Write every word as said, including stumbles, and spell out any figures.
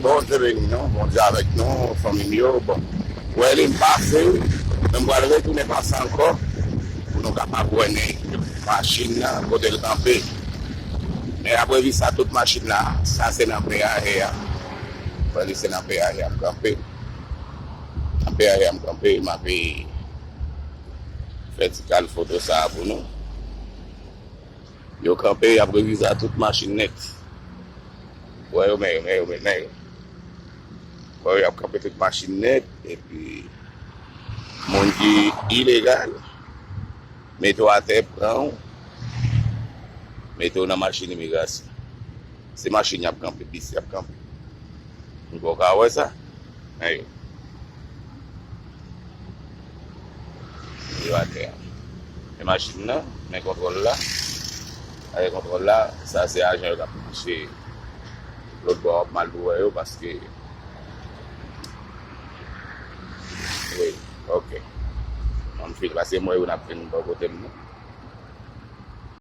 Bondye beni nou, Bondye avèk nou, fanmi m yo. Bon, wè li m pase, men m pral retounen pase ankò pou nou kapab wè nèg yo. Machin nan, kote l kanpe. Men apre visa tout machin la, sa se nan peyaje a. Wè li se nan peyaje a m kanpe. Nan peyaje a m kanpe, m ape fè ti kal foto sa a pou nou. Yo kanpe, y ap revize a tout machin nèt. Wè yo, men yo, men yo, men nèg yo. Wè yo, y ap kanpe tout machin nèt, epi moun ki ilegal, mete w atè, pran w, mete w nan machin imigrasyon. Se machin y ap kanpe, bis y ap kanpe. Ou ka wè sa? Anyen. Yo atè a. Men machin nan, men kontwòl la. Avèk kontwòl la, sa se ajan yo k ap mache lòt bò a, w ap mal pou wè yo, paske, wi, ok. An m fini, paske m wè yo n ap vin bò kote m nan.